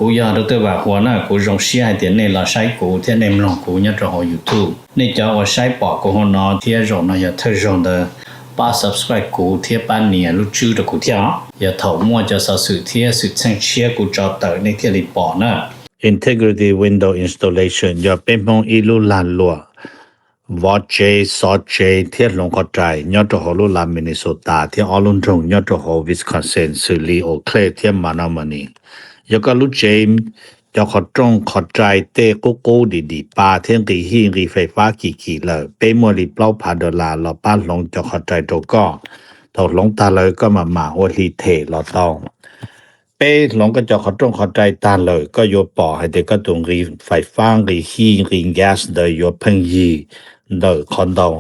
Kuv yog Dr. Vam Huas na, kuv zoo siab hais tias nej los saib kuv thiab nej mloog kuv nyob rau hauv YouTube. Nej cov uas saib pom kuv hauv no thiab zaum no yog thawj zaug ntawd, pab subscribe kuv thiab pab nias lub tswb rau kuv thiab os. Yog thaum muaj cov xov xwm thiab xwm txheej tshiab kuv tso tawm nej thiaj li pom na. Integrity Window Installation yog peb Hmoob ib lub lag luam vov tsev, xov tsev thiab hloov qhov rai nyob rau hauv lub lag Minnesota thiab ob lub nroog nyob rau hauv Wisconsin xws li Eau Claire thiab Menomonie. Yog koj lub tsev cov qhov rooj qhov rai tej qub qub dim dim pa thiab nqis hij nqis fais fab kim kim lawm, peb muaj li plaub phav dollar los pab hloov cov qhov rai rau koj. Thaum hloov tag lawm koj mam mam ua hli them los tau. Peb hloov koj cov qhov rooj qhov rai tag lawm, koj yuav pom hais tias koj tus nqis fais fab, nqis hij, nqis gas ntawd yuav pheej yig ntawm qhov ntau.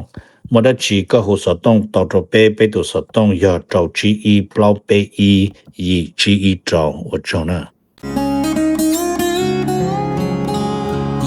Muaj dab tsi koj hu xov tooj tau rau peb, peb tus xov tooj yog rau tsib ib plaub peb ib yim tsib ib rau. Ua tsaug na.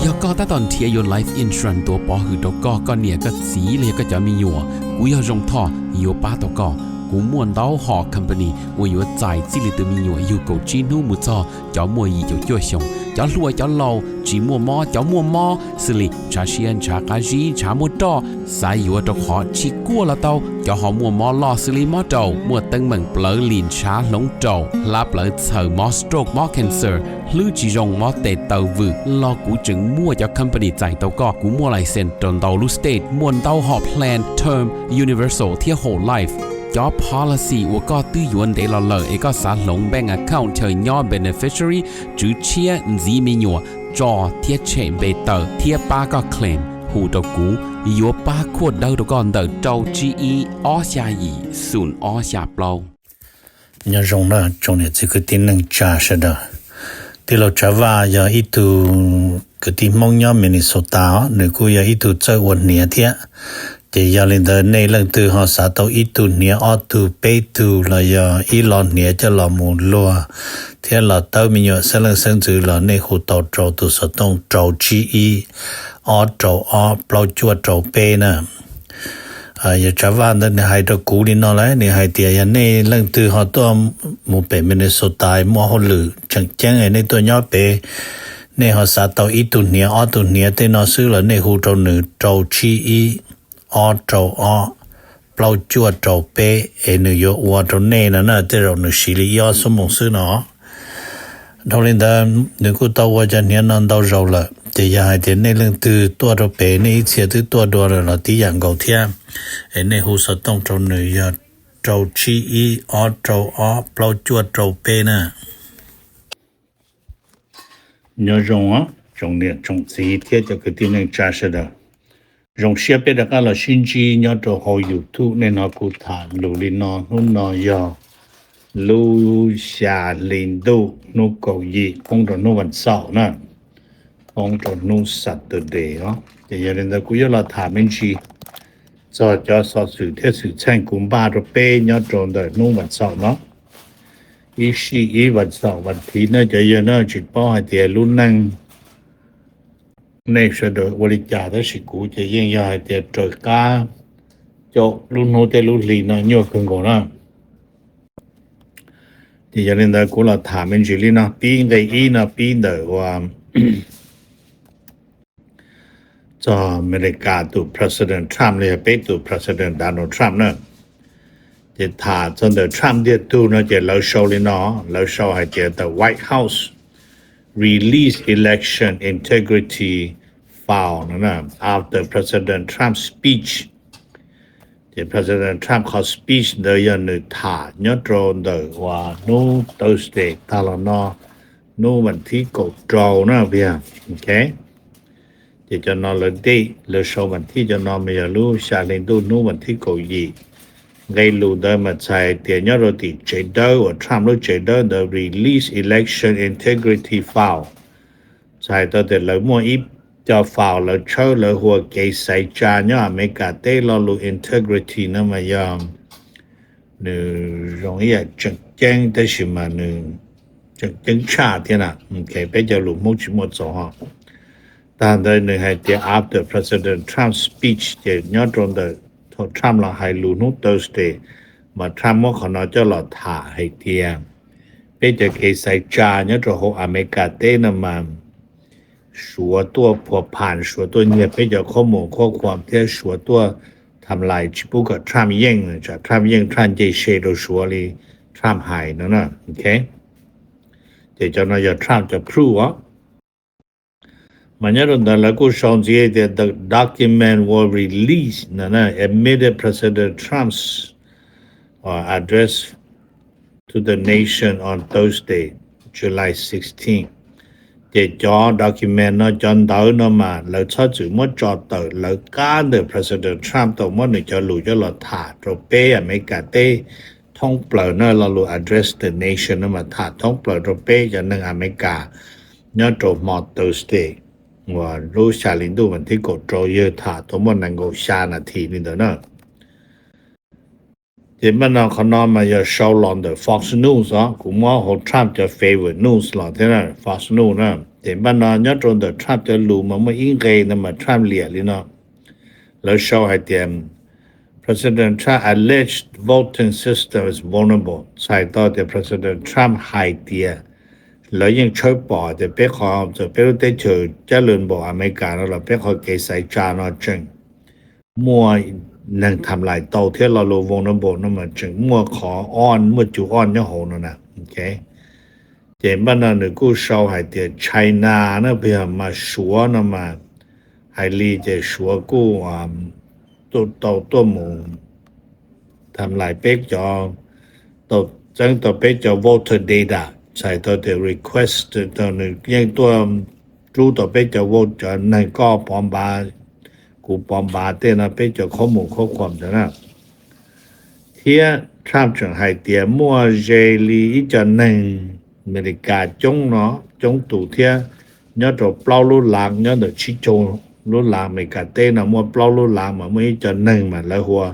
Yog koj tab tom nrhiav yuav life insurance tuav pov hwm rau koj, koj niam koj txiv los yog koj cov me nyuam, kuv yog Zoo Thoj yuav pab tau koj. Kuv muaj ntau hom company uas yuav txais txij li tus me nyuam yug kaum tsib hnub mus txog cov muaj yim caum cuaj xyoo, cov hluas cov laus, tsis muaj mob cov muaj mob, xws li ntshav siab ntshav qab zib ntshav muaj roj, xav yuav rau qhov tsis kuaj los tau, cov ho muaj mob loj xws li mob raum, muaj teeb meem plawv lim ntshav hloov raum, hlab plawv txhaws, mob stroke mob cancer, hlwb tsis zoo, mob tes taw vwm los kuv tseem muaj cov company txais tau koj. Kuv muaj license rau ntau lub state, muaj ntau hom plan term, universal thiab whole life. Cov policy uas koj twb yuav ntev los lawm es koj xav hloov bank account chaw nyob beneficiary, tswv tshiab, ntxiv me nyuam, tso thiab tshem npe tawm thiab pab koj claim, hu rau kuv, yuav pab khuaj dawb rau koj ntawm rau tsib ib ob xya yim xoom ob xya plaub. Nyob zoo na tsoom niam txiv kwv tij neej tsa sawv daws. Tij laug Tsav Vaj yog ib tug kwv tij Hmoob nyob Minnesota os, nws kuj yog ib tug txawj ua hniav thiab. Ces yog li ntawd nej leej twg ho xav tau ib tug hniav, ob tug, peb tug los yog ib lo hniav coj los mus luag thiab los tawb me nyuam xeeb leej xeeb ntxwv los nej hu tau rau tus xov tooj rau tsib ib, ob rau ob, plaub cuaj rau peb na. Yog Tsav Vaj ntawd nws hais rau kuv li no lawm, nws hais tias yog nej leej twg ho tuaj mus pem Minnesota muaj hauj lwm tseem ceeb es nej tuaj nyob pem, nej ho xav tau ib tug hniav ob tug hniav tej no xwb los nej hu rau nws rau tsib ib, ob rau ob, plaub cuaj rau peb es nws yuav ua rau nej no na, tej zaum nws siv li ib ob xuab moos xwb no. Dhau li ntawd nws kuj tau ua cov hniav no ntau zaus lawm, ces yog hais tias nej leej twg tuaj rau pem nej ib txhia twb tuaj dua lawm los tib yam nkaus thiab, es nej hu xov tooj rau nws yog rau tsib ib, ob rau ob, plaub cuaj rau peb na. Nyob zoo tsoom niam tsoom txiv thiab cov kwv tij neej tsa sawv daws. Zoo siab peb rov qab los sib ntsib nyob rau hauv YouTube. Nej hnov kuv tham lus li no, hnub no yog lub xya hli ntuj, hnub kaum yim, poob rau hnub vas xaum na, poob rau hnub Saturday os. Ces yog li ntawd kuv yuav los tham me ntsis txog cov xov xwm thiab xwm txheej kuv npaj rau peb nyob rau ntawm hnub vas xaum no. Ib sij ib vas xaum vas thiv na cov yawg na, tsis paub hais tias lub neej nej sawv daws ua li cas tab sis kuv ces yeej yog hais tias raws qab caum lub hnub tej lub hli no nyuaj kawg nkaus na. Ces yog li ntawd kuv los tham me ntsis li no, pib nqe ib no pib ntawm ua txog Amelikas tus President Trump los yog peb tus President Donald Trump na. Ces tham txog ntawm Trump ntiag tug no ces lawv sau li no, lawv sau hais tias the White House release election integrity file no after President Trump speech. Ces President Trump qhov speech ntawd yog nws tham nyob rau ntawm uas hnub Thursday tag los no, hnub vas thib kaum rau na, ok. Ces cov no lawv date, lawv sau vas thib cov no mas yog lub xya hli ntuj hnub vas thib kaum yim. Nqe lus ntawd mas txhais tias nyob rau tim tsev dawb uas Trump lub tsev dawb ntawd release election integrity file. Txhais tau tias lawv muaj ib co file lawv tshawb lawv hu ua kev xaiv tsa nyob Amelikas teb lo lus integrity no mas yog nws zoo ib yam tseem ceeb tab sis mas nws tseem ceeb tshaj thiab na. Peb cov lus Hmoob tsis muaj txaus ho. Tag ntawd nws hais tias after President Trump speech ces nyob rau ntawm thaum Trump los hais lus hnub Thursday mas Trump muab qhov no coj los tham hais tias peb cov kev xaiv tsa nyob rau hauv Amelikas teb no mas Suav tuaj phua phas, Suav tuaj nyiag peb cov qhob mus qhob khuam thiab Suav tuaj tham lais tsis pub kom Trump yeej, tsam Trump yeej Trump nce se rau Suav li Trump hais no na. Ces cov no yog Trump cov proof os. Mas nyob rau ntawd lawv kuj sau ntxiv tias the document was released no na, amid President Trump's uh, address to the nation on Thursday, July sixteen. Ces cov document no, cov ntawv no mas lawv txhob txwm muab tso tawm, lawv kab ntawm President Trump tau muab nws cov lus coj los tham rau peb Amelikas teb thoob plaws na, lo lus address the nation no mas tham thoob plaws rau peb cov neeg Amelikas nyob rau hmo Thursday uas lub xya hli ntuj vas thib kaum rau, yawg tham tau muaj nees nkaum xya nas this li ntawd na. Ces npaj no qhov no mas yog sau los ntawm Fox News os, kuv muab hauv Trump cov favorite news los thiab na, Fox News na. Ces npaj no nyob rau ntawm Trump cov lus mas muaj ib nqe ntawd mas Trump liam li no. Lawv sau hais tias President Trump alleged voting system is vulnerable, txhais tau tias President Trump hais tias lawv yeej tshawb pom tias peb qhov, txawm peb lub teb chaws cab lwm npaum Amelikas no los peb qhov kev xaiv tsa no tseem muaj neeg tham lais tau thiab lo lus vulnerable no mas tseem muaj qhov on, muaj cus on nyob hauv no na. Ces npaj no nws kuj sau hais tias China na, puas yog mas Suav no mas hais li ces Suav kuj tau tuaj mus tham lais peb cov, tau txeeb tau peb cov voter data, txhais tau tias request tau nws yeej tuaj rub tau peb cov vote, cov neeg koj pov npav, kuv pov npav tej no, peb cov qhob mus qhob khuam ntawd na. Thiab Trump tseem hais tias muaj ze li ib co neeg Amelikas coob no, coob tus thiab, nyob rau plaub lub lav, nyob ntawm tsib caug lub lav Amelikas teb no muaj plaub lub lav mas muaj ib co neeg mas lawv hu ua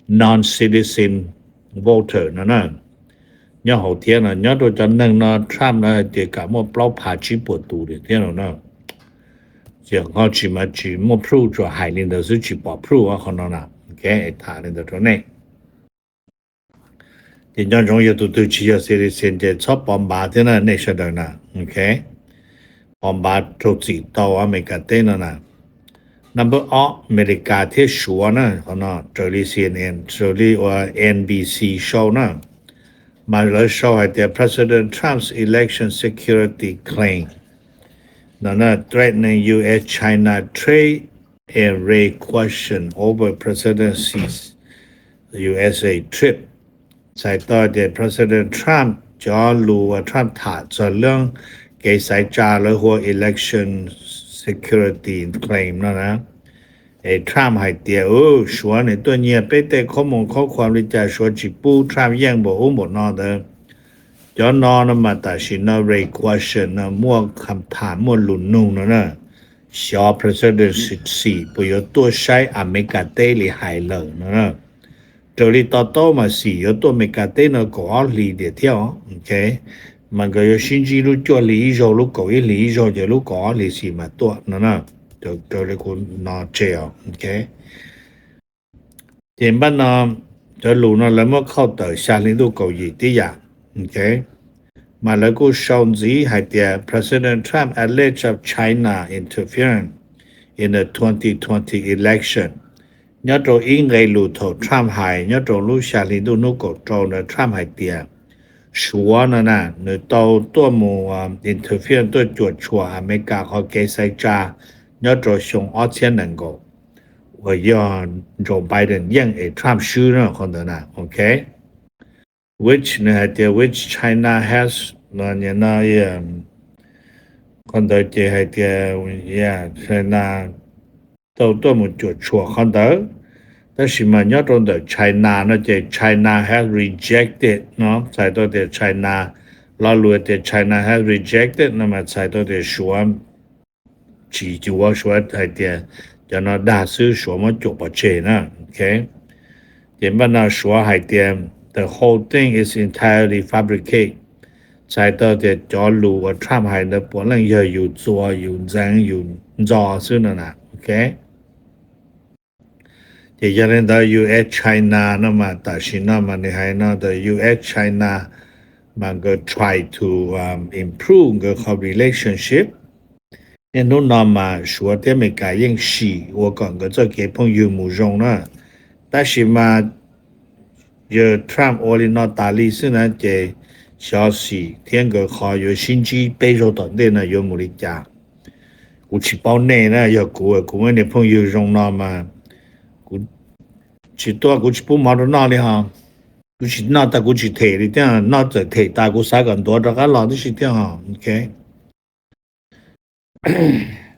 non-citizen voter no na, nyob hauv thiab no. Nyob rau cov neeg no Trump lawv hais tias kam muaj plaub phav tsib puas tus thiab no na. Ces qhov tsis mas tsis muaj proof, tsuas hais li ntawd xwb tsis pom proof qhov no na. Tham li ntawd rau nej. Ces nco ntsoov yog tus twg tsis yog citizen ces txhob pov npav thiab na nej sawv daws na. Pov npav raug txim tau Amelikas teb no na. Number ob, Amelikas thiab Suav na, qhov no raws li C N N, raws li uas N B C sau na, mas lawv sau hais tias President Trump's election security claim no na threatening U S China trade and raise question over presidency's U S A trip. Txhais tau tias President Trump cov lus uas Trump tham txog lub kev xaiv tsa lawv hu ua election security claim no na, es Trump hais tias Suav nws tuaj nyiag peb tej qhob mus qhob khuam li cas Suav tsis pub Trump yeej npaum ub npaum no ntawd. Cov no no mas tam sim no raise question no muaj kham tham muaj lus nug no na. Xyov President xim puas yuav tuaj saib Amelikas teb li hais lawm no. Raws li to taub mas xim yuav tuaj Amelikas teb no kaum ob hlis tiam thiab os. Mas nkawd yuav sib ntsib lub cuaj hlis ib zaug, lub kaum ib hlis ib zaug, ces lub kaum ob hlis xim mas tuaj no na. Raws li kuv no tseg os. Ces npaj no cov lus no lawv muab khauj tawm xya hli ntuj kaum yim tib yam. Mas lawv kuj sau ntxiv hais tias President Trump alleged of China interference in the twenty twenty election. Nyob rau ib nqe lus thaum Trump hais nyob rau lub xya hli ntuj hnub kaum rau ntawd Trump hais tias Suav no na nws tau tuaj mus interfere tuaj cuam tshuam Amelikas qhov kev xaiv tsa nyob rau xyoo ob txhiab nees nkaum uas yog Joe Biden yeej es Trump swb no qhov ntawd na. Ok, which nws hais tias which China has no, qhov ntawd ces hais tias China tau tuaj mus cuam tshuam qhov ntawd. Tab sis mas nyob rau ntawm China no ces China has rejected no, txhais tau tias China, lo lus tias China has rejected no mas txhais tau tias Suav tsis yuav, Suav hais tias cov no dag xwb, Suav muab cuam pov tseg na. Ok, ces npaj no Suav hais tias the whole thing is entirely fabricate, txhais tau tias cov lus uas Trump hais ntawd puav leej yog yus txua, yus ntxeev, yus ntxo xwb no na. Ok, ces yog li ntawd U S China no mas tam sim no mas nws hais no tias U S China mas nkawd try to improve nkawd qhov relationship. Niaj hnub no mas Suav thiab Amelikas yeej sim ua kom nkawd txoj kev phooj ywg mus zoo na. Tab sis mas yog Trump ua li no tas li xwb na ces xyov Xi thiab nkawd qhov yuav sib ntsib peb zaug tom ntej no yuav mus li cas. Kuv tsis paub nej na, yog kuv, kuv muaj niag phooj ywg zoo no mas kuv tsis tuaj, kuv tsis pub mov rau noj li ho. Kuv tsis noj tas kuv tsis them li thiab, noj txawm them tas kuv xav kom ntuav rov qab los tib si thiab ho. Ok.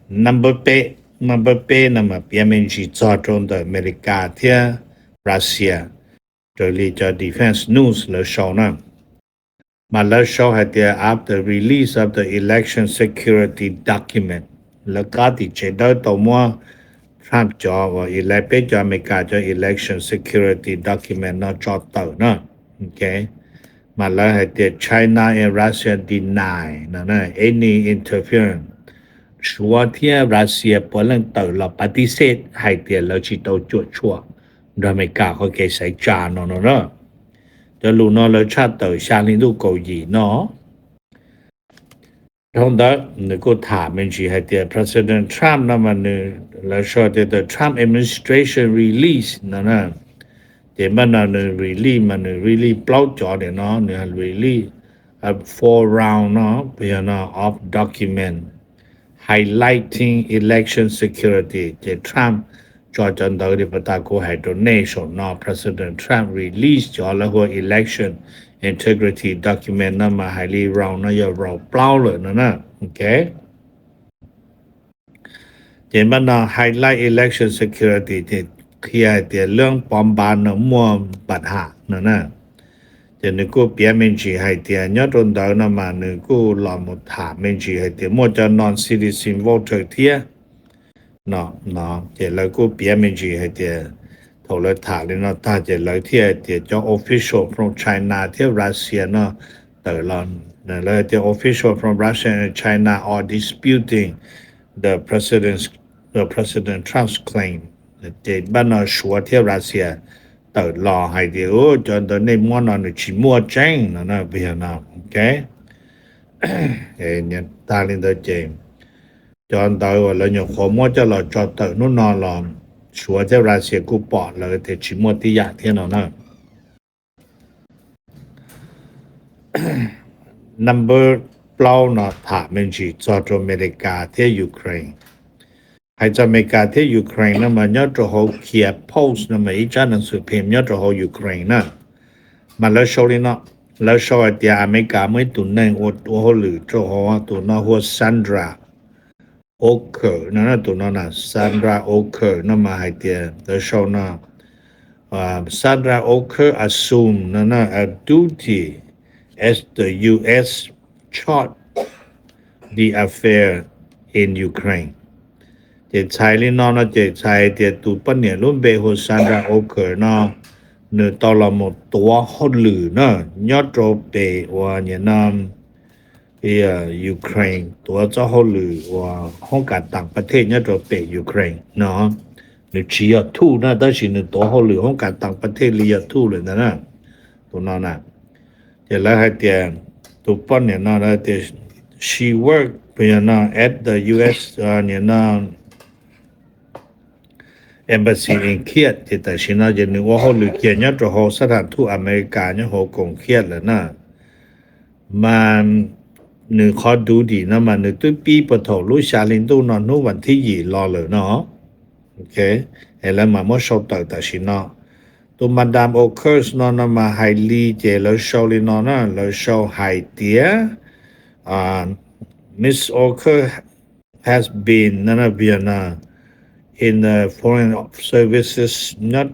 Number peb, number peb no mas piav me ntsis txog rau ntawm Amelikas thiab Russia, raws li cov defense news lawv sau na. Mas lawv sau hais tias after release of the election security document, lawv qab tim tsev dawb tau muab Trump cov uas ele- peb cov Amelikas cov election security document no tso tawm na. Ok. Mas lawv hais tias China and Russia deny no na, any interference. Suav thiab Russia puav leej tawm los pa tis xej hais tias lawv tsis tau cuam tshuam nrog Amelikas qhov kev xaiv tsa no no na. Cov lus no lawv tshaj tawm xya hli ntuj kaum yim no. Dhau ntawd nws kuj tham me ntsis hais tias President Trump no mas nws, lawv sau tias the Trump administration release no na. Ces npaj no nws release mas nws release plaub cov, nim no nws release four round no, yog no of document highlighting election security. Ces Trump tso cov ntawd li pas tas kuv hais rau nej saum no, President Trump release cov lawv hu ua election integrity document no mas hais li round no yog round plaub lawm no na. Ok. Ces npaj no highlight election security ces qhia hais tias lub pov npa no muaj npam ham no na. Ces nws kuj piav me ntsis hais tias nyob rau ntawd no mas nws kuj los mus tham me ntsis hais tias muaj cov non-citizen voter thiab no. Ces lawv kuj piav me ntsis hais tias thaum lawv tham li no tag ces lawv thiaj hais tias cov official from China thiab Russia no tawm los, lawv hais tias official from Russia and China are disputing the president's, the President Trump's claim. Ces npaj no Suav thiab Russia tawm los hais tias cov ntawd nej muab no nws tsis muaj tseeb no na, yog no. Ok. Tag li ntawd ces cov ntawd uas lawv nyuam qhuav muab coj los tso tawm hnub no los Suav thiab Russia kuj pom lawv tias tsis muaj tib yam thiab no na. Number plaub no tham me ntsis txog rau Amelikas thiab Ukraine. Hais txog Amelikas thiab Ukraine no mas nyob rau hauv Kyiv Post no mas ib tsab neeg xwm phim nyob rau hauv Ukraine na. Mas lawv sau li no, lawv sau hais tias Amelikas muaj ib tug neeg ua ua hauj lwm rau hauv, tus no hu ua Sandra Oker no, tus no na, Sandra Oker no mas hais tias lawv sau no, Sandra Oker assume no na a duty as the U S chart the affair in Ukraine. Ces txhais li no no ces txhais tias tus poj niam lub npe hu Sandra Oker no, nws tau los mus tuav hauj lwm na, nyob rau pem uas nim no Ukraine, tuav txoj hauj lwm uas hoob kas tas pas thej nyob rau pem Ukraine no. Nws tsis yog thuj na, tab sis nws tuav hauj lwm hoob kas tas pas thej li yog thuj lawm ntag na. Tus no na, ces lawv hais tias tus poj niam no lawv tias she work no at the U S nim no embassy in Kyiv, ces tam sim no ces nws ua hauj lwm kiag nyob rau hauv sab thas thuj Amelikas nyob hauv koom Kyiv lawm na. Mas nws qhov duty no mas nws twb pib puag thaum lub xya hli ntuj no hnub vas thib yim los lawm no. Ok, es lawv mam muab sau tawm tam sim no. Tus Madam Oker no no mas hais li ces lawv sau li no na, lawv sau hais tias Miss Oker has been no no been in the foreign services, not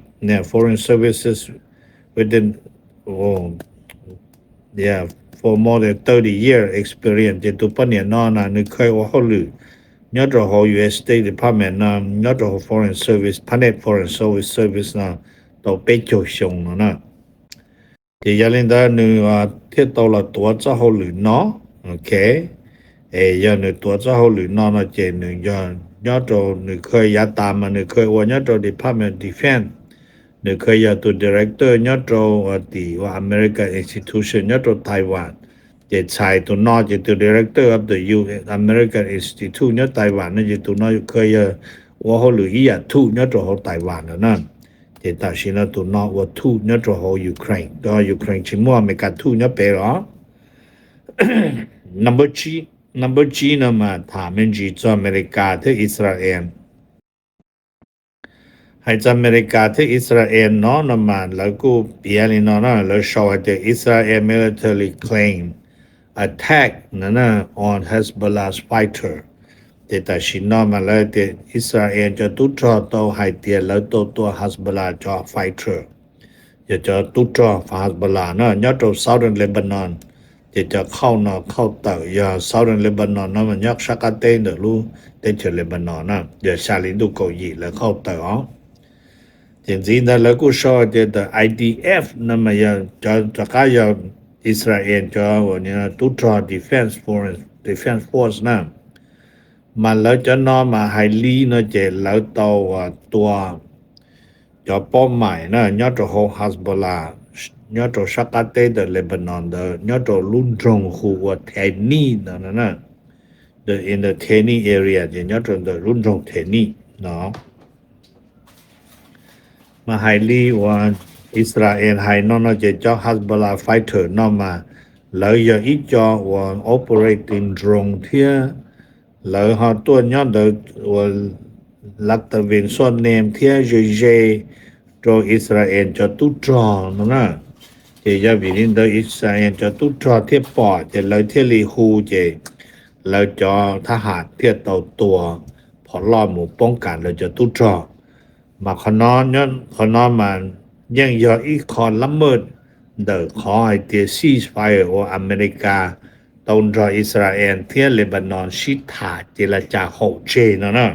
foreign services within yeah, for more than thirty year experience. Ces tus poj niam no na nws kheev ua hauj lwm nyob rau hauv U S State Department no, nyob rau hauv foreign service, pab nej foreign service service no tau peb caug xyoo no na. Ces yog li ntawd nws thiaj tau los tuav txoj hauj lwm no. Ok, es yog nws tuav txoj hauj lwm no no ces nws yog nyob rau nws kheev yav tas mas nws kheev ua nyob rau Department of Defense, Nws kha yog tus director nyob rau tim ua American Institution nyob rau Taiwan. Ces txhais tus no ces tus director of the U American Institute nyob Taiwan no ces tus no kha yog ua hauj lwm ib yam thuj nyob rau hauv Taiwan lawm na. Ces tam sim no tus no ua thuj nyob rau hauv Ukraine, Ukraine tsis muaj Amelikas thuj nyob pem los. Number tsib no mas tham me ntsis txog Amelikas thiab Israel. Hais txog Amelikas thiab Israel no no mas lawv kuj piav li no na, lawv sau hais tias Israel military claim attack on Hezbollah fighter. Ces tam sim no mas lawv tias Israel cov tub rog tau hais tias lawv tau tua Hezbollah cov fighter, yog cov tub rog Hezbollah na nyob rau southern Lebanon. Ces cov khauj no khauj tawm yog southern Lebanon no mas nyob sab qab teb ntawm lub teb chaws Lebanon na, yog xya li ntuj kaum yim lawv khauj tawm os. Ces ntxiv ntawd lawv kuj sau tias the I D F no mas yog cov rov qab yog Israel cov tub rog defense force, defense force na, mas lawv cov no mas hais li no ces lawv tau tua cov pob maim na nyob rau hauv Hezbollah, nyob rau sab qab teb ntawm Lebanon ntawd, nyob rau lub nroog hu ua Tanij no, the in the Tanij area, ces nyob rau ntawm lub nroog Tanij no. Mas hais li uas Israel hais no no ces cov Hezbollah fighter no mas lawv yog ib co uas operating drone thiab lawv ho tuaj nyob ntawd uas lav tav vees xoj nem thiab ze ze rau Israel cov tub rog no na. Ces yog vim li ntawd Israel cov tub rog thiaj pom ces lawv thiaj li hu ces lawv cov thab ham thiaj tau tua phom loj mus poob kam lawv cov tub rog. Mas qhov no mas yeej yog ib qho lab maj ntawm qhov hais tias ceasefire uas Amelikas tau nrog Israel thiab Lebanon sib tham ces la cas haum tseg no na.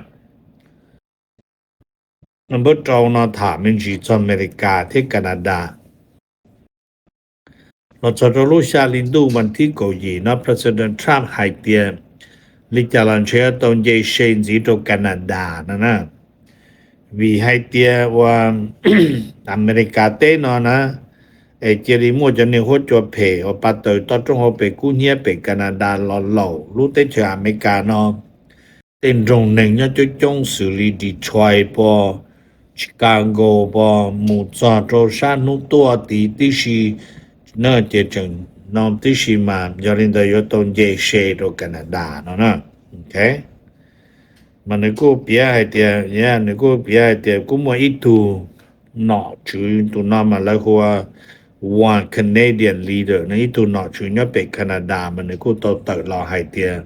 Npawb rau no tham me ntsis txog Amelikas thiab Canada. Los txog rau lub xya hli ntuj vas thib kaum yim no President Trump hais tias li cas los ntshe yuav tau nce se ntxiv rau Canada no na. Vim hais tias ua Amelikas teb no na, es cia li muaj cov niag huab cua phem uas pa taws toj roob hauv pes kub hnyiab pem Canada los laum lub teb chaws Amelikas no. Tej nroog neeg nyob coob coob xws li Detroit pos, Chicago pos, mus txog rau sab hnub tuaj tid tib si na, ces tseem no tib si mas yog li ntawd yuav tau nce se rau Canada no na. Mas nws kuj piav hais tias, nws kuj piav hais tias kuj muaj ib tug nom tswv, tus no mas lawv hu ua One Canadian Leader no, ib tug nom tswv nyob pem Canada mas nws kuj tau tawm los hais tias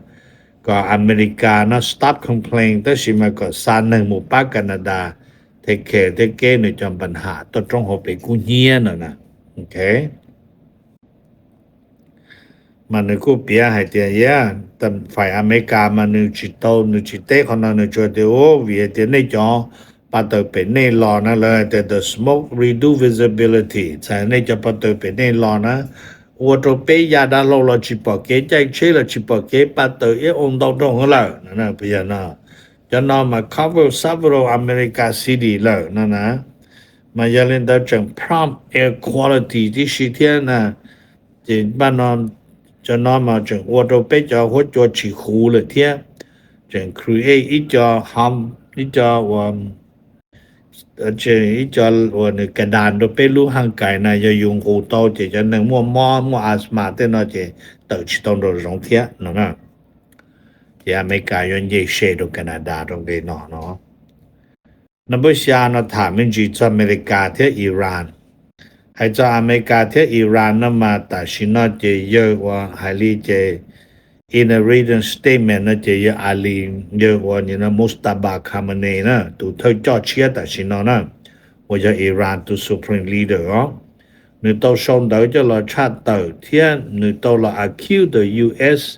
kom Amelikas no stop complain tab sis mas kom xa neeg mus pab Canada take care thiab kev nws cov npa ham toj roob hauv pes kub hnyiab no na. Mas nws kuj piav hais tias, yeah, fais Amelikas mas nws tsis tau, nws tsis teb qhov no, nws tsuas tias, vim hais tias nej cov pa taws pem nej los na, lawv hais tias the smoke reduce visibility, txhais nej cov pa taws pem nej los na, ua rau peb ya dav hlau los tsis pom kev, caij tsheb los tsis pom kev, pa taws ib ua ntau nroog lawm no. Yog no, cov no mas cover several America city lawm no na. Mas yog li ntawd tseem prompt air quality tib si thiab na. Ces npaj no, cov no mas tseem ua rau peb cov huab cua tsis huv lawm thiab. Tseem create ib co hom, ib co ua, ib co uas nws ka das rau peb lub haj kais na, yog yus nqus tau ces cov neeg muaj mob muaj asthma tej no ces tawm tsis tau nraum zoov thiab no na. Ces Amelikas yuav nce se rau Canada rau nqe no no. Number xya no tham me ntsis txog Amelikas thiab Iran. Hais txog Amelikas thiab Iran no mas tam sim no ces yawg uas hais li ces in a written statement no ces yawg Ali, yawg uas Mojtaba Khamenei na, tus thawj coj tshiab tam sim no na, uas yog Iran tus supreme leader os, nws tau sau ntawv coj los tshaj tawm thiab nws tau los accuse the U S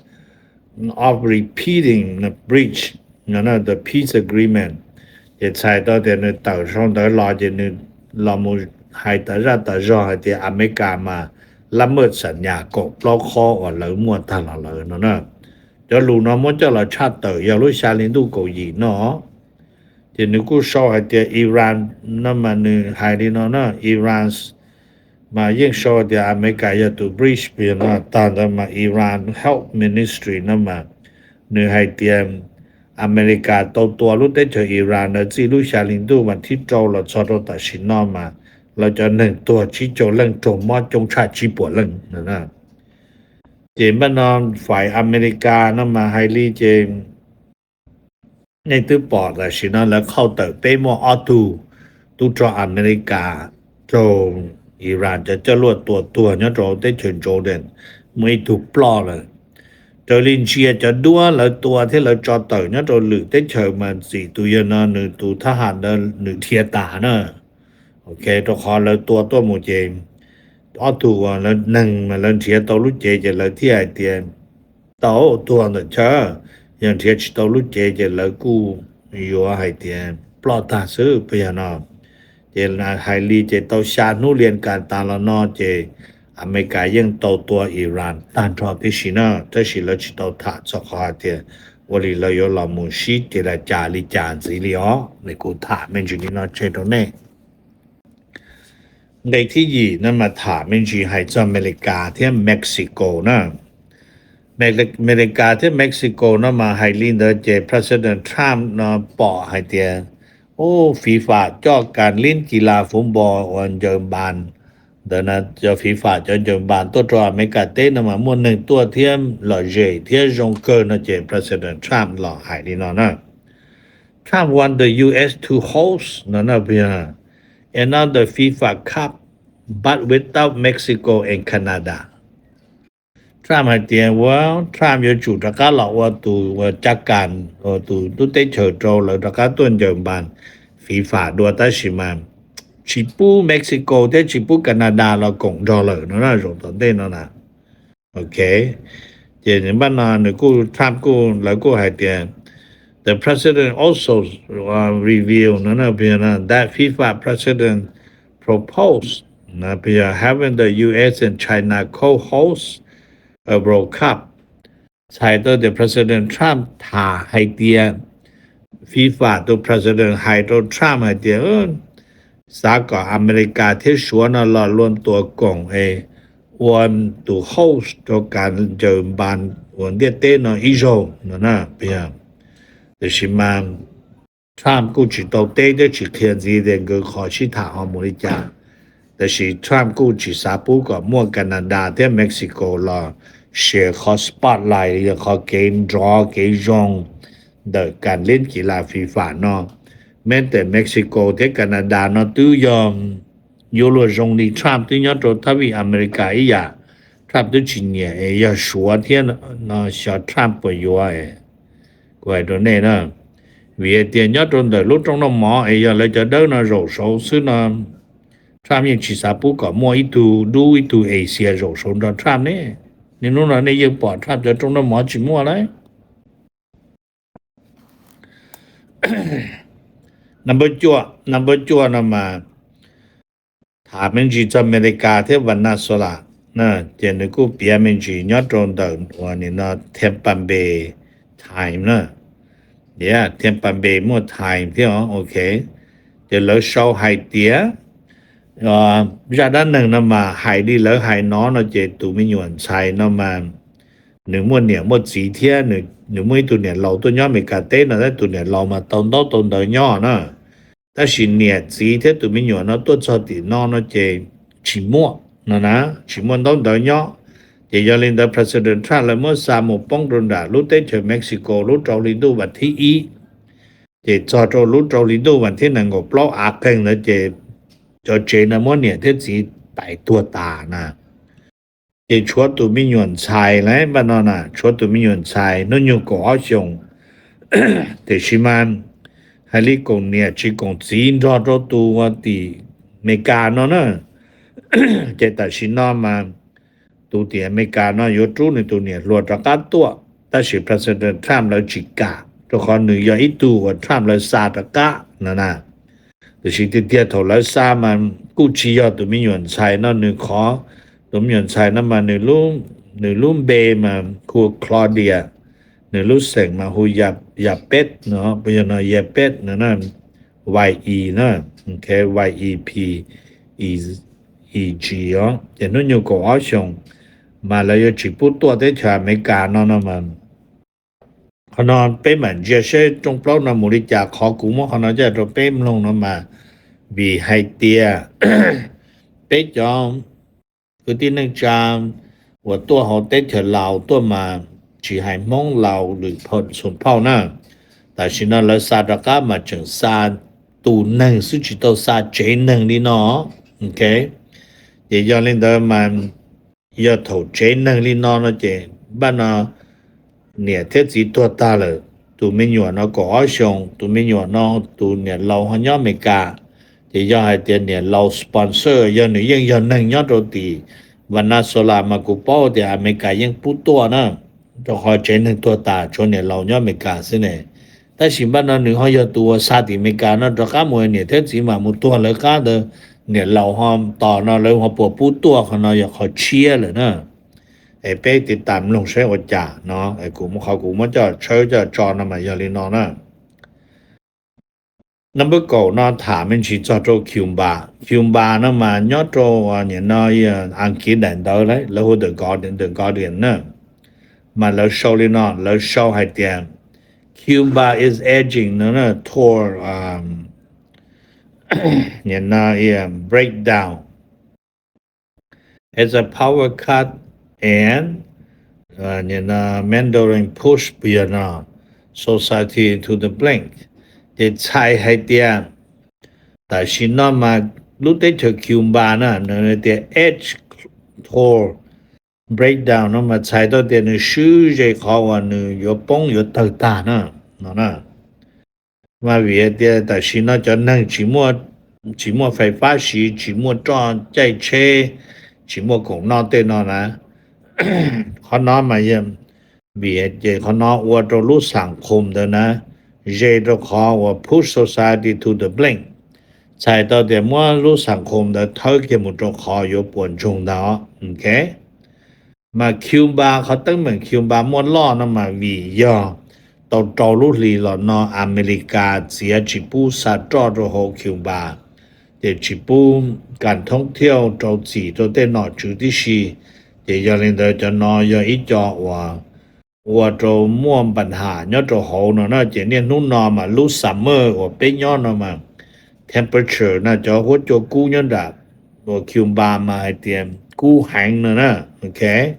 of repeating the breach the peace agreement. Ces txhais tau tias nws tawm sau ntawv los ces nws los mus hais tas zaj tas zog hais tias Amelikas mas lab maj xam nyas kaum plaub qhov uas lawv muaj tag los lawm no na. Cov lus no muab coj los tshaj tawm yog lub xya hli ntuj kaum yim no. Ces nws kuj sau hais tias Iran no mas nws hais li no na, Iran mas yeej sau tias Amelikas yog tus breach, pes no tag ntawd mas Iran Health Ministry no mas nws hais tias Amelikas tau tua lub teb chaws Iran ntawd txij lub xya hli ntuj vas thib rau los txog rau tam sim no mas lawv cov neeg tuag tsib caug leej, raug mob coob tshaj tsib puas leej. Ces npaj no fais Amelikas no mas hais li ces nej twb pom tam sim no lawv qhauj tawm peb muaj ob tug tub rog Amelikas raug Iran cov coj luaj tua tuag nyob rau teb chaws Jordan, muaj ib tug ploj lawm. Raws li ntsia cov duab lawv tua thiab lawv tso tawm nyob rau lwm teb chaws mas txim tus yawg no nws tus thab ham ntawd nws dhia tas na. Ok, rau qhov lawv tua tuaj mus ces ob tug uas lawv neeg mas lawv nrhiav tau lub cev ces lawv thiaj hais tias tau tuag ntawm chaw, yog nrhiav tsis tau lub cev ces lawv kuj yuav hais tias ploj tag xwb pes yog no. Ces hais li ces tau xya hnub li kas tas los no ces Amelikas yeej tau tua Iran tag nrho tib si na, tab sis lawv tsis tau tham txog qhov hais tias ua li lawv yuav los mus sib ces las cas li cas ntxiv li os. Nws kuj tham me ntsis li no tseg rau nej. Nqe thib yim no mas tham me ntsis hais txog Amelikas thiab Mexico na. Amelikas thiab Mexico no mas hais li ntawd ces President Trump no pom hais tias, u, FIFA coj kas lib kis las fuv npo uas ncaws npas ntawd na, cov FIFA cov ncaws npas tuaj rau Amelikas teb no mas muaj neeg tuaj thiab lom zem thiab zoo kawg no ces President Trump los hais li no na. Trump want the U S to host no na, another FIFA Cup but without Mexico and Canada. Trump hais tias ua Trump yuav tsum rov qab los ua tus ua cab kas, ua tus tub teb chaws rau lawv rov qab tuaj ncaws npas FIFA dua tab sis mas tsis pub Mexico thiab tsis pub Canada los koom nrog lawm no na, zaum tom ntej no na. Ok, ces npaj no nws kuj Trump kuj lawv kuj hais tias the president also reveal no that FIFA president propose having the U S and China co-host a World Cup. Txhais tau tias President Trump tham hais tias FIFA tus president hais rau Trump hais tias xav kom Amelikas thiab Suav no los luag tua koom es ua tus host rau kas ncaws npas uas ntiaj teb no ib zaug no na. Tiam sis mas Trump kuj tsis tau teb thiab tsis qhia ntxiv tias nkawd qhov sib tham ho mus li cas. Tab sis Trump kuj tsis xav pub kom muaj Canada thiab Mexico los share qhov spotlight, yog qhov kev nrov kev zoo ntawm kas lib kis las FIFA no. Meb tes Mexico thiab Canada no twb yog yuav luag zoo li Trump twb nyob rau thab vij Amelikas ib yam, Trump twb tsis nyiam es yog Suav thiab no xyov Trump puas yuav. Kuv hais rau nej na, vim hais tias nyob rau ntawm lub rooj noj mov es yog lawv cov dawb no zaum saud xwb no, Trump yeej tsis xav pub kom muaj ib tug dub ib tug Asia zaum saud nrog Trump ne. Niaj hnub no nej yeej pom Trump cov rooj noj mov tsis muaj lawm. Number cuaj, number cuaj no mas tham me ntsis txog Amelikas thiab Venezuela, ces nws kuj piav me ntsis nyob rau ntawm uas nim no Tampa Bay Times na. Tampa Bay muaj Times thiab os, ok. Ces lawv sau hais tias zaj dab neeg no mas hais li lawv hais no no ces tus me nyuam ntxhais no mas nws muaj niam muaj txiv thiab nws muaj ib tug niam laus tuaj nyob Amelikas teb no, tab tus niam laus mas tau ntaub tau ntawv nyob na. Tab sis niam txiv thiab tus me nyuam no tuaj txog tim no no ces tsis muaj no na, tsis muaj ntaub ntawv nyob. Ces yog li ntawd President Trump lawv muab xa mus poob rau nram lub teb chaws Mexico lub rau hli ntuj vas thib ib. Ces txog rau lub rau hli ntuj vas thib nees nkaum plaub av qeeg ntawd ces cov tsev no muab niam thiab txiv tais tuag tas na. Ces tshuav tus me nyuam ntxhais lawm npaj no na, tshuav tus me nyuam ntxhais hnub nyoog kaum ob xyoos. Tiam sis mas hais li koom niam tsis koom txiv nrog rau tus ua tim Amelikas no na. Ces tam sim no mas tus tim Amelikas no yuav rub nws tus niam hluas rov qab tuaj, tab sis President Trump lawv tsis kam, rau qhov nws yog ib tug uas Trump lawv xa rov qab no na. Tiam sis tiag tiag thaum lawv xa mas kuj tsis yog tus me nyuam ntxhais no nws qhov, tus me nyuam ntxhais no mas nws lub npe mas hu Claudia, nws lub xeem mas hu Yepes no, yog no Yepes no na. Y E na, ok, Y E P E G os, ces hnub nyoog kaum ob xyoos mas lawv yuav tsis pub tuaj teb chaws Amelikas no no mas. Qhov no peb mam ntsia seb rooj plaub no mus li cas, qhov kuv muab qhov no coj rau peb mloog no mas vim hais tias peb cov kwv tij neej tsa uas tuaj hauv teb chaws Laus tuaj mas tsis hais Hmoob Laus lwm phau xum phauj na, tam sim no lawv xa rov qab mas tseem xa tus neeg xwb tsis tau xa tsev neeg li no, ok. Ces yog li ntawd mas yog thaum tsev neeg li no no ces npaj no niam thiab txiv tuag tag lawm, tus me nyuam no kaum ob xyoos, tus me nyuam no tus niam laus ho nyob Amelikas, ces yog hais tias niam laus sponsor, yog nws yeej yog neeg nyob rau tim Venezuela mas kuv paub tias Amelikas yeej pub tuaj na, rau qhov tsev neeg tuag tas tshuav niam laus nyob Amelikas xwb ne. Tab sis npaj no nws ho yog tus uas xa tim Amelikas no rov qab mus, niam thiab txiv mam mus tuag lawv qab ntawd, niam laus ho tos no lawv ho puas pub tuaj, qhov no yog qhov tshiab lawm na. Es peb tiv tas mloog saib ua cas no, kuv qhov kuv muab coj tshawb coj tso no mas yog li no na. Number kaum no tham me ntsis txog rau Cuba. Cuba no mas nyob rau nim no Askiv daim ntawv lawv hu The Guardian, The Guardian na, mas lawv sau li no, lawv sau hais tias Cuba is edging no toward, nim no breakdown as a power cut and Mandarin push society to the brink. Ces txhais hais tias tam sim no mas lub teb chaws Cuba na nws tias edge toward breakdown no mas txhais tau tias nws swb ze qhov uas nws yuav poob yuav tawg tag na, no na. Mas vim tias tam sim no cov neeg tsis muaj fais fab siv, tsis muaj roj caij tsheb, tsis muaj khoom noj tej no na, qhov no mas vim ces qhov no ua rau lub xam khoom ntawd na ze rau qhov uas push society to the brink, txhais tau tias muab lub xam khoom ntawd thawb kiag mus rau qhov yuav puas ntsoog ntag, ok. Mas Cuba, qhov teeb meem Cuba muaj loj no mas vim yog tau rau lub hlis los no Amelikas txiav tsis pub xa roj rau hauv Cuba, ces tsis pub kas thoob thiauj rau txim rau tej nom tswv tib si. Ces yog li ntawd cov no yog ib co uas ua rau muaj npa nham nyob rau hauv no na. Ces niaj hnub no mas lub summer uas peb nyob no mas temperature no cov huab cua kub nyob nram uas Cuba mas hais tias kub heev no na, ok.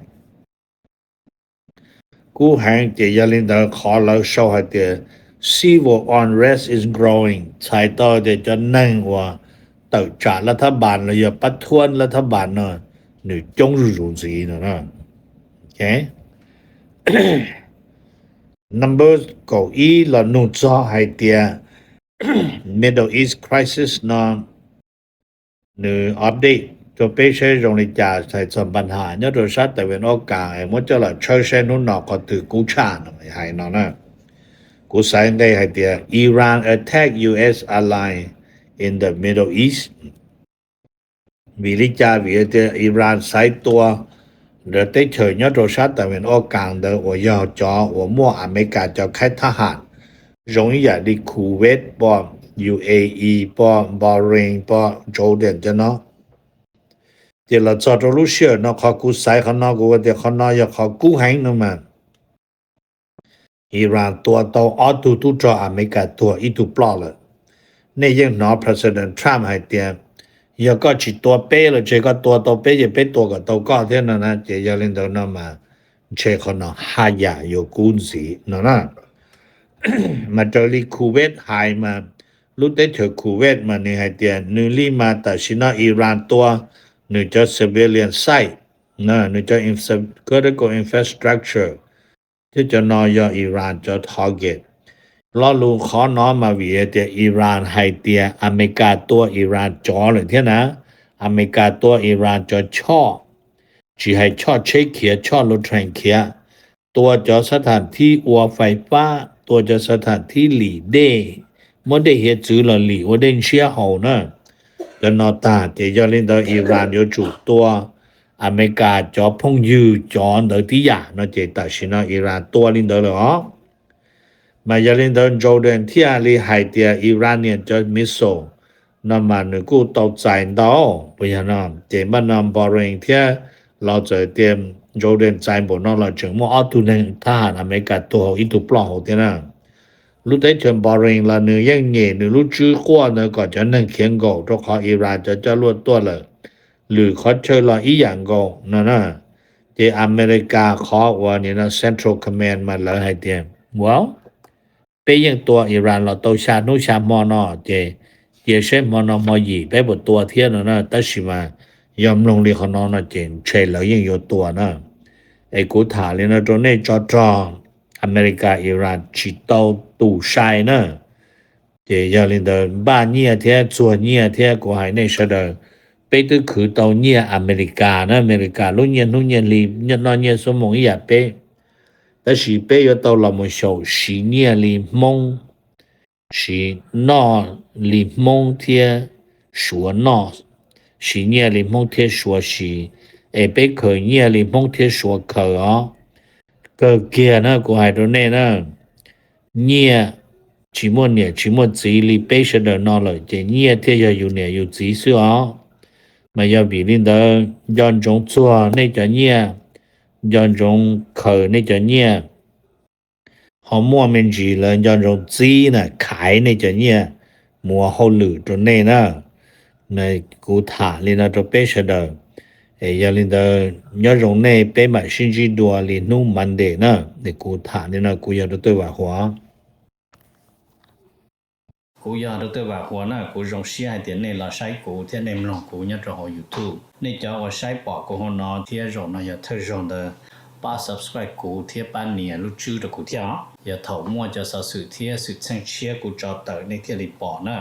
Kub heev ces yog li ntawd qhov lawv sau hais tias civil unrest is growing, txhais tau tias cov neeg uas tawm tsam lab thab npas los yog pab thuab lab thab npas no nws coob zuj zus ntxiv no. Number kaum ib los nug txog hais tias Middle East crisis no nws update rau peb saib zoo li cas hais txog npa nham nyob rau sab tawm Ven Ob Kas es muab coj los tshawb saib hnub no qhov twg kub tshaj no hais no na. Kuv xaiv nqe hais tias Iran attack U S ally in the Middle East. Vim li cas? Vim tias Iran xaiv tua lawv teb chaws nyob rau sab tawm Ven Ob Kas ntawd uas yog cov uas muaj Amelikas cov khaib thab ham, zoo ib yam li Kuwait pom, U A E pom, Bahrain pom, Jordan cov no. Ces los txog rau lub sij hawm no qhov kuv xaiv qhov no kuv tias qhov no yog qhov kub heev no mas Iran tua tau ob tug tub rog Amelikas tuag ib tug ploj lawm. Nej yeej hnov President Trump hais tias yog koj tsis tua peb los ntshe koj tua tau peb ces peb tua kom tau koj thiab no na. Ces yog li ntawd no mas ntshe qhov no haj yam yuav kub ntxiv no na. Mas raws li Kuwait hais mas lub teb chaws Kuwait mas nws hais tias nws li mas tam sim no Iran tua nws cov civilian site, nws cov critical infrastructure thiab cov no yog Iran cov target. Lo lus qhov no mas vim tias Iran hais tias Amelikas tua Iran cov lawm thiab na. Amelikas tua Iran cov choj, tsis hais choj tsheb khiav, choj lus train khiav, tua cov xab tham thib ua fais fab, tua cov xab tham thib lim dej, muab dej hiav txwv los lim ua dej ntshiab haus na. Cov no tag ces yog li ntawd Iran yuav tsum tua Amelikas cov phooj ywg cov ntawd tib yam no ces tam sim no Iran tua li ntawd lawm os. Mas yog li ntawd Jordan thiaj li hais tias Iranian cov missile no mas nws kuj tau txais ntau, puas yog no? Ces npaj no Bahrain thiab los txawm tias Jordan txais npaum no los tseem muaj ob tug neeg thab ham Amelikas tuag hauv ib tug ploj hauv thiab na. Lub teb chaws Bahrain los nws yeej nyem nws lub tswb quaj ntawd kom cov neeg khiav nkaum rau qhov Iran cov coj luaj tuaj lawm, lwm qhov chaw los ib yam nkaus no na. Ces Amelikas qhov uas nim no Central Command mas lawv hais tias, well, peb yeej tua Iran los tau xya hnub xya hmo no, ces cia saib hmo no hmo yim peb puas tua thiab no na. Tab sis mas yog mloog li qhov no no ces ntshe lawv yeej yuav tua na. Es kuv tham li no rau nej tso rog, Amelikas Iran tsis tau tus sai na. Ces yog li ntawd npaj nyiaj thiab txuag nyiaj thiab, kuv hais nej sawv daws, peb twb khwv tau nyiaj Amelikas na, Amelikas lub nyiaj hnub nyiaj hli, noj nyiaj xuab moos ib yam peb. Tab sis peb yuav tau los mus xyaum siv nyiaj li Hmoob siv, noj li Hmoob thiab Suav noj, siv nyiaj li Hmoob thiab Suav siv, es peb khaws nyiaj li Hmoob thiab Suav khaws os. Kawg kiag na, kuv hais rau nej na, nyiaj tsis muaj niam tsis muaj txiv li peb sawv daws no lawm ces nyiaj thiaj yog yus niam yus txiv xwb os. Mas yog vim li ntawd nco ntsoov txuag nej cov nyiaj, nco ntsoov khaws nej cov nyiaj, ho muaj me ntsis lawv nco ntsoov txib na, khaiv nej cov nyiaj mus ua hauj lwm rau nej na. Kuv tham li no rau peb sawv daws. Es yog li ntawd nyob zoo nej, peb mam sib ntsib dua li hnub Monday na. Es kuv tham li no kuv yog Dr. Vam Huas. Kuv yog Dr. Vam Huas na, kuv zoo siab hais tias nej los saib kuv thiab nej mloog kuv nyob rau hauv YouTube. Nej cov uas saib pom kuv hauv no thiab zaum no yog thawj zaug ntawd, pab subscribe kuv thiab pab nias lub tswb rau kuv thiab os. Yog thaum muaj cov xov xwm thiab xwm txheej tshiab kuv tso tawm nej thiaj li pom na.